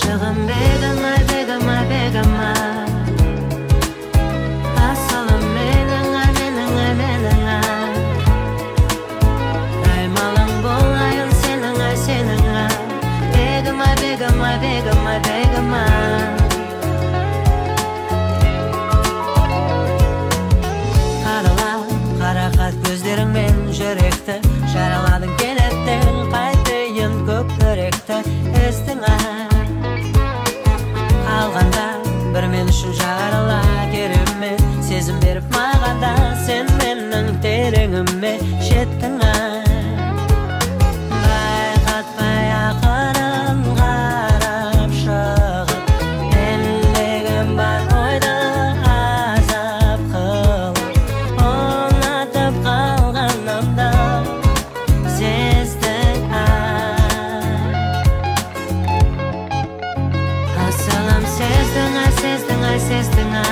Ғашығым бегім ай, бегім ай, бегім ай. Асылым менің ай, менің ай, менің ай. Аймалың болайын сенің ай, сенің ай. Бегім ай, бегім ай, бегім ай, бегім ай. Қарала, қарақат көздеріңмен жүректі жараладың кенеттен, қайтейін көкіректі естің ай. Қалғанда бір мен үшін жарала керемет сезім беріп маған да, сен менің тереңіме жеттің ай. Байқатпай ақырын қарап шығып, мендегі бар ойды азап қылып, ұнатып қалғанымды сездің ай. Асылым сездің ай, сездің ай, сездің ай.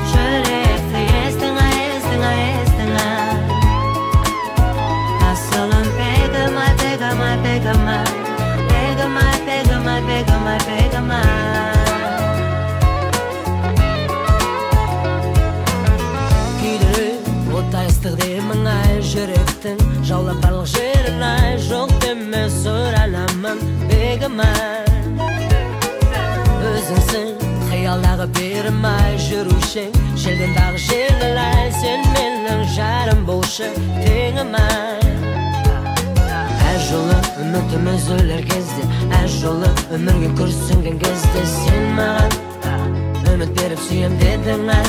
Жүректі ездің ай, ездің ай, ездің ай. Асылым бегім ай, бегім ай, бегім ай. Бегім ай, бегім ай, бегім ай, бегім ай. Күйдіріп оттай ыстық демің ай, жүректің жаулап барлық жерін ай. Жоқ деме, сұранамын бегім ай. Өзіңсің қиялдағы перім ай, жүруші желден дағы жеңіл ай. Сен менің жарым болшы, теңім ай. Әр жолы үмітім үзілер кезде, әр жолы өмірге күрсінген кезде, сен маған үміт беріп сүйем дедің ай.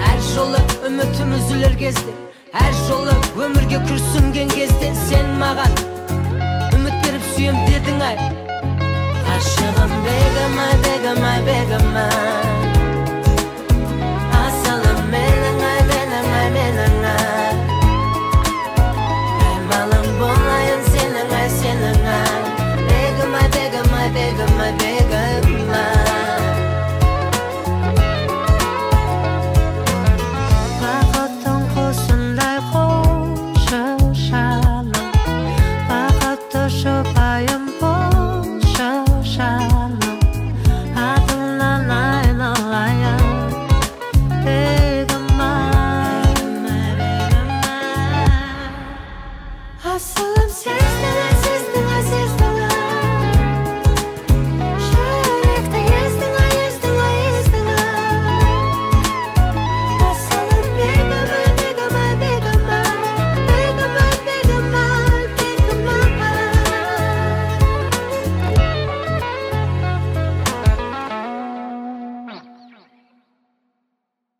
Әр жолы үмітім үзілер кезде, әр жолы өмірге күрсінген кезде, сен маған үміт беріп сүйем дедің ай. Ғашығым бегім ай, бегім ай, бегім ай.